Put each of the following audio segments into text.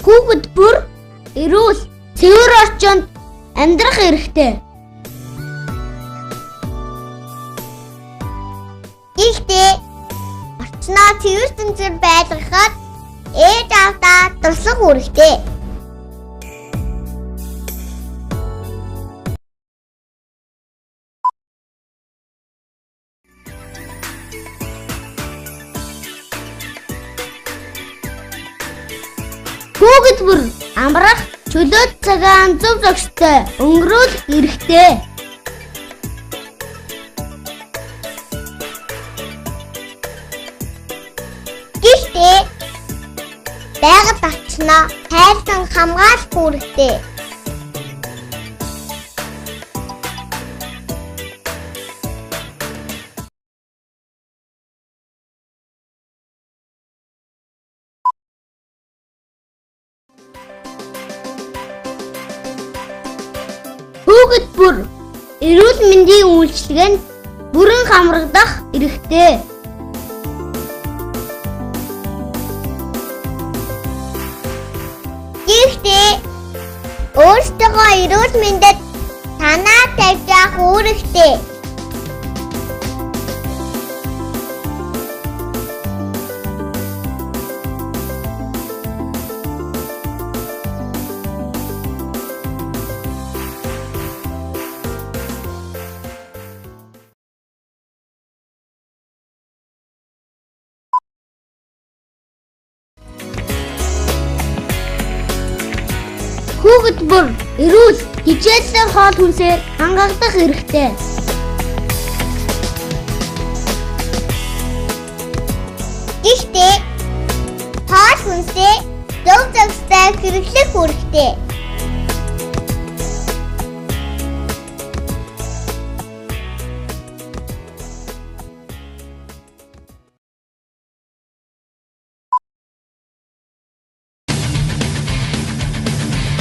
Хүүхэд бүр эрүүл, цэвэр орчинд амьдрах эрхтэй. Гэхдээ орчноо цэвэр сэнцэр байлгахад ээж аавдаа туслах үүрэгтэй. Хүүхэд бүр амрах, чөлөөт цагаан зөв зохистой өнгөрүүлэх эрхтэй. Гэхдээ байгаль орчноо хайрлан хамгаалах үүрэгтэй. Хүүхэд бүр эрүүл мэндийн үйлчилгээнд бүрэн хамрагдах эрхтэй. Гэхдээ өөрсдийнхөө эрүүл мэндэд санаа тавьж явах үүрэгтэй. Хүүхэд бүр эрүүл, хичээллэн хоол хүнсээр хангагдах эрхтэй. Гэхдээ хоол хүнсээ зөв зохистой хэрэглэх үүрэгтэй.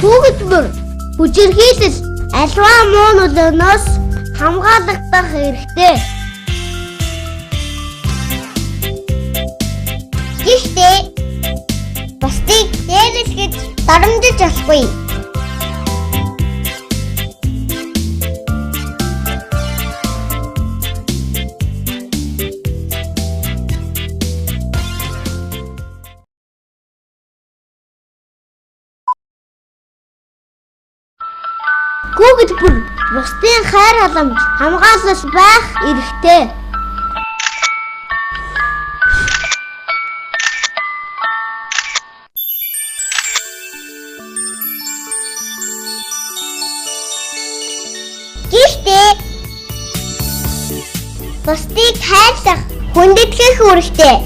Хүүхэд бүр хүчирхийлэл, аливаа муу нөлөөнөөс хамгаалагдах эрхтэй. Гэхдээ бусдыг дээрлэх гэж доромжилж болохгүй. Хүүхэд бүр бусдын хайр халамж, хамгаалал байх эрхтэй. Гэхдээ бусдыг хайрлах, хүндэтгэх үүрэгтэй.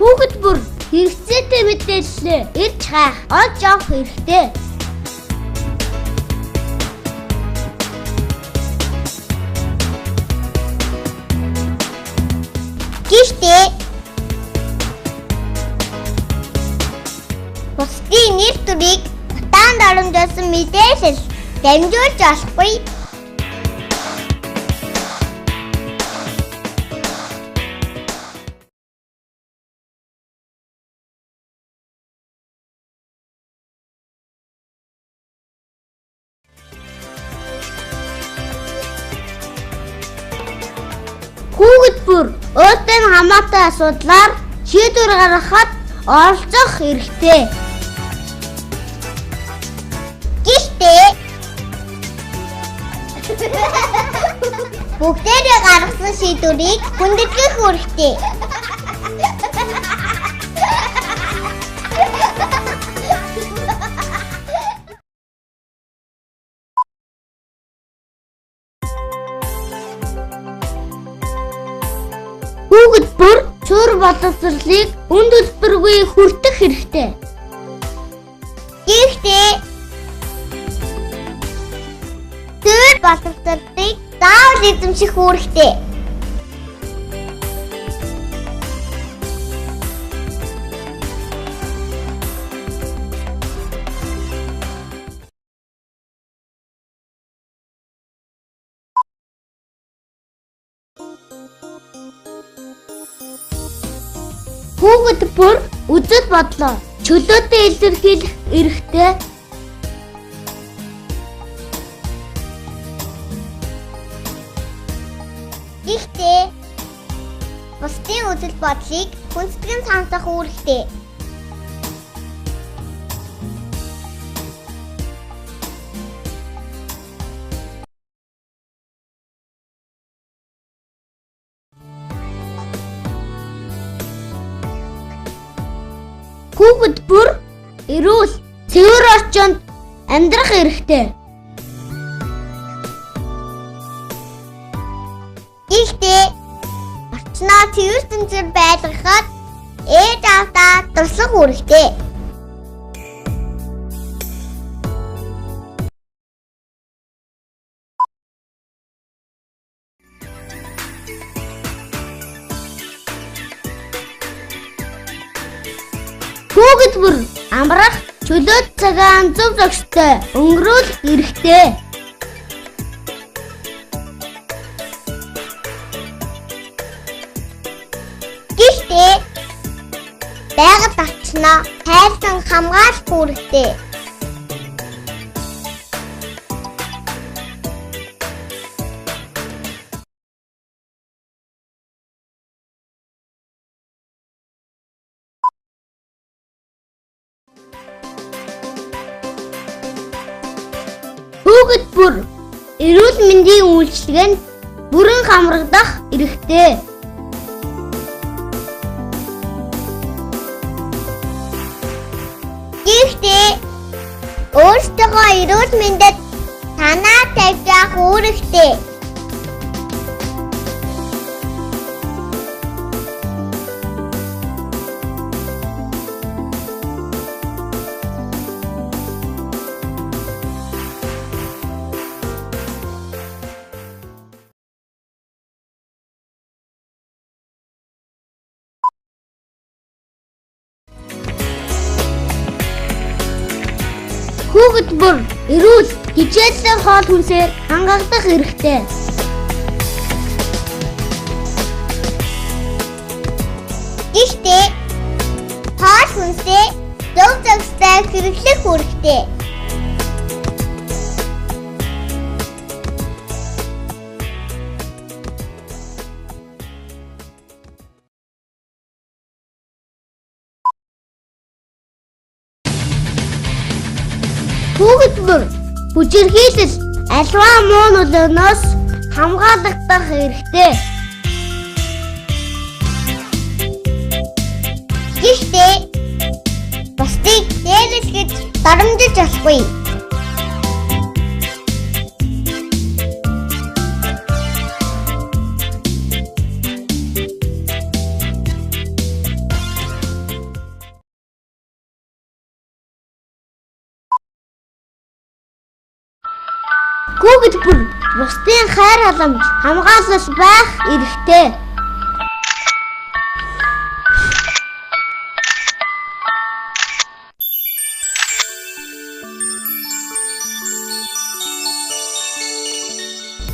Хүүхэд бүр хэрэгцээтэй мэдээллээ ирж хайх, олж авах эрхтэй. Гэхдээ бусдын нэр төрийг утаанд оромжуулсан мэдээлэл дамжуулж болохгүй. Хүүхэд бүр өөртөө нь хамаатай асуудлаар шийдвэр гаргахад оролцох эрхтэй. Гэхдээ бүгдээрээ гаргасан шийдвэрийг хүндэтгэх үүрэгтэй. Хүүхэд бүр суурь боловсролыг үн төлбөргүй хүртэх хэрэгтэй. Гэхдээ суурь боловсролыг заавал эзэмших үүрэгтэй. Хүүхэд бүр үзэл бодлоо чөлөөтэй илэрхийлэх эрхтэй. Гэхдээ бусдын үзэл бодлыг хүндэтгэн сонсох үүрэгтэй. Хүүхэд бүр эрүүл, цэвэр орчинд амьдрах эрхтэй. Гэхдээ орчноо цэвэр тэнцвэр байлгахад ээж аавдаа туслах үүрэгтэй. Хүүхэд бүр амрах, чөлөөт цагаан зөв зохистой өнгөрүүлэх эрхтэй. Гэхдээ байгаль орчноо хайрлан хамгаалах үүрэгтэй. Хүүхэд бүр эрүүл мэндийн үйлчилгээнд бүрэн хамрагдах эрхтэй. Гэхдээ өөрсдийнхөө эрүүл мэндэд санаа тавьж явах үүрэгтэй. Хүүхэд бүр эрүүл, хичээллэн хоол хүнсээр хангагдах эрхтэй. Гэхдээ хоол хүнсээ зөв зохистой хэрэглэх үүрэгтэй. Хүүхэд бүр хүчирхийлэл, аливаа муу нөлөөнөөс хамгаалагдах эрхтэй. Гэхдээ бусдыг дээрлэхэж дарамжиж болохгүй. Хүүхэд бүр бусдын хайр халамж, хамгаалал байх эрхтэй.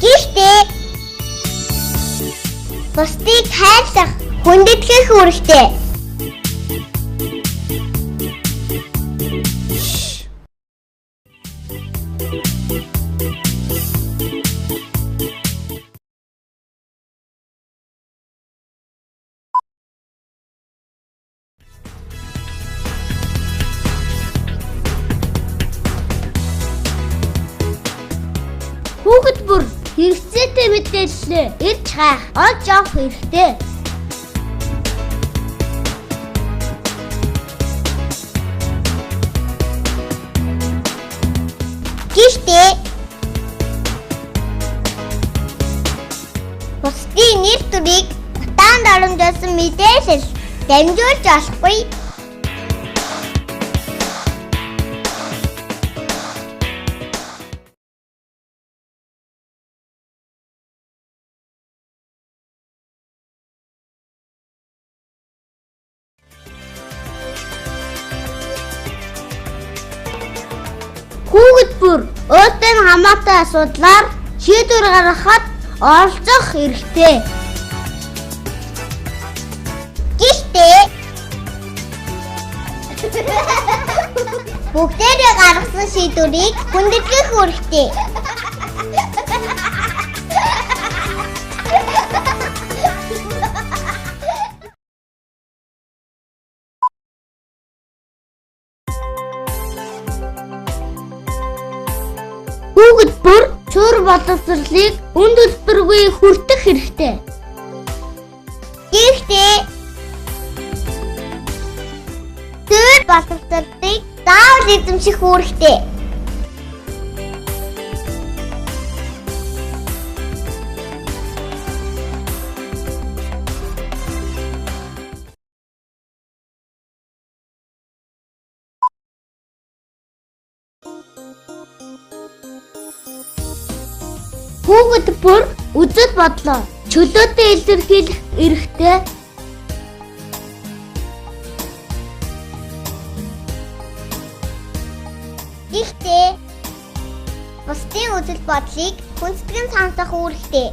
Гэхдээ бусдыг хайрлах, хүндэтгэх үүрэгтэй. Хүүхэд бүр хэрэгцээтэй мэдээллээ ирж хайх, олж авах эрхтэй. Гэхдээ бусдын нэр төрийг утаанд оромжуулсан мэдээлэл дамжуулж болохгүй. Хүүхэд бүр өөртөө хамаатай асуудлаар шийдвэр гаргахад оролцох эрхтэй. Гэхдээ Бүгдээрээ гаргасан шийдвэрийг хүндэтгэх үүрэгтэй. Хүүхэд бүр суурь боловсролыг үн төлбөргүй хүртэх хэрэгтэй. Гэхдээ суурь боловсролыг заавал эзэмших үүрэгтэй. Хүүхэд бүр үзэл бодлоо чөлөөтэй илэрхийлэх эрхтэй. Гэхдээ бусдын үзэл бодлыг хүндэтгэн сонсох үүрэгтэй.